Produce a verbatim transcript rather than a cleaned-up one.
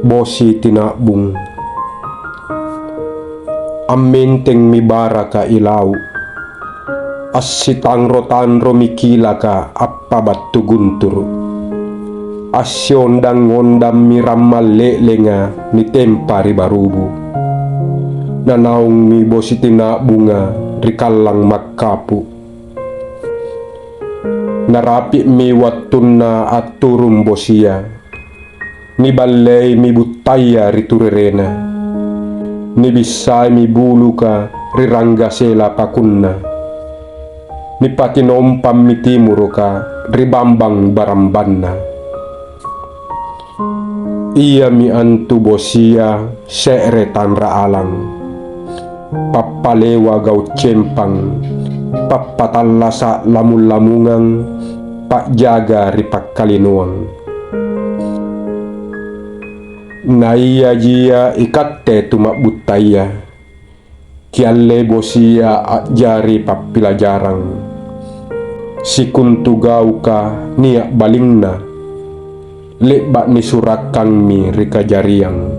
Bosi tina'bung. Ammentengmi baraka ilau', assitanro-tanromi kilaka appabattu gunturu'. Assiondang-ondammi rammang le'lenga nitempa ri barubu. Nanaungmi bosi tina'bunga ri kallang makkapu'. Narapi'mi wattunna atturung bosia, niballeimi buttaya ri turerena, nibissaimi buluka ri ranggasela pakunna, nipatinompammi timuruka ri bambang barambanna. Iami antu bosia se're tanra alang, pappalewa gau' cempang, pappatallasa' lamung-lamungang, pa'jaga ri pakkalinoang. Naiajia ikatte tu ma'buttaya, kiallei bosia a'jari pappilajarang. Sikontu gauka nia' balingna, le'ba' nisurakkangmi ri kajariang.